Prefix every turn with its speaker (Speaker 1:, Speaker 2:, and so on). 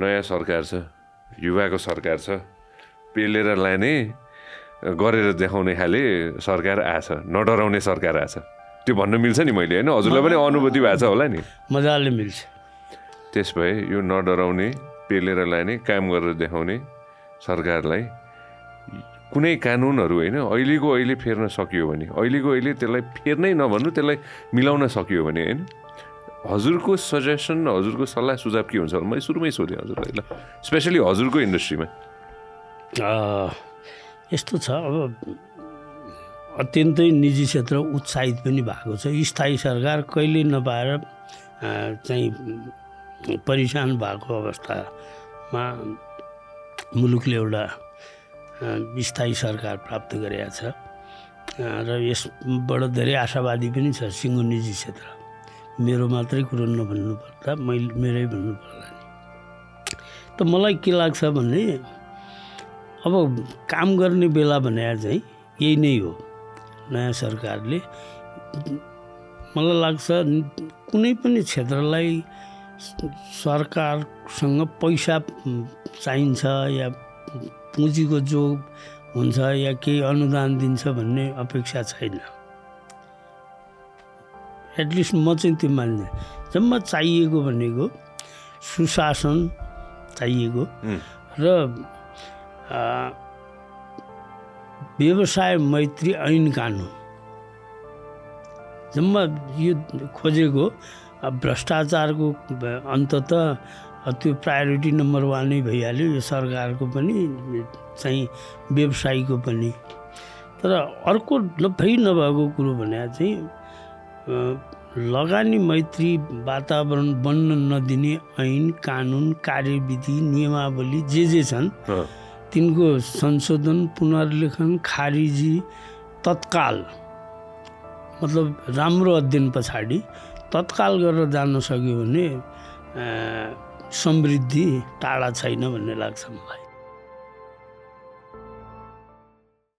Speaker 1: नयाँ सरकार छ, युवाको सरकार छ, पेलेर लाने गरेर देखाउने खाले सरकार आछ, नडराउने सरकार आछ, त्यो भन्न मिल्छ नि मैले होइन? हजुरलाई पनि अनुभूति भएको छ होला नि?
Speaker 2: मजाले मिल्छ।
Speaker 1: त्यस भए यो नडराउने, पेलेर लाने, काम गरेर देखाउने सरकारलाई कुनै कानुनहरू होइन अहिले फेर्न सकियो भने, अहिले त्यसलाई फेर्नै नभन्नु, त्यसलाई मिलाउन सकियो भने होइन, हजुरको सजेसन, हजुरको सल्लाह सुझाव के हुन्छ? मैले सुरुमै सोधेँ हजुरलाई, ल स्पेसली हजुरको इन्डस्ट्रीमा।
Speaker 2: यस्तो छ, अब अत्यन्तै निजी क्षेत्र उत्साहित पनि भएको छ। स्थायी सरकार कहिले नपाएर चाहिँ परेशान भएको अवस्थामा मुलुकले एउटा स्थायी सरकार प्राप्त गरेका छ र यसबाट धेरै आशावादी पनि छ सिङ्गो निजी क्षेत्र। मेरो मात्रै कुरो नभन्नु पर्दा मेरै भन्नु पर्ला नि। त मलाई के लाग्छ भने अब काम गर्ने बेला भने चाहिँ यही नै हो। नयाँ सरकारले मलाई लाग्छ कुनै पनि क्षेत्रलाई सरकारसँग पैसा चाहिन्छ या पुँजीको जो हुन्छ या केही अनुदान दिन्छ भन्ने अपेक्षा छैन। एटलिस्ट म चाहिँ त्यो मान्ने। जम्मा चाहिएको भनेको सुशासन चाहिएको र व्यवसाय मैत्री ऐन कानुन जम्मा यो खोजेको। भ्रष्टाचारको अन्ततः त्यो प्रायोरिटी नम्बर 1 नै भइहाल्यो यो सरकारको पनि चाहिँ व्यवसायीको पनि। तर अर्को नभई नभएको कुरो भने चाहिँ लगानी मैत्री वातावरण बन्न नदिने ऐन कानुन कार्यविधि नियमावली जे छन् तिनको संशोधन पुनर्लेखन खारिजी तत्काल, मतलब राम्रो अध्ययन पछाडि तत्काल गरेर जान सक्यो भने समृद्धि टाढा छैन भन्ने लाग्छ मलाई।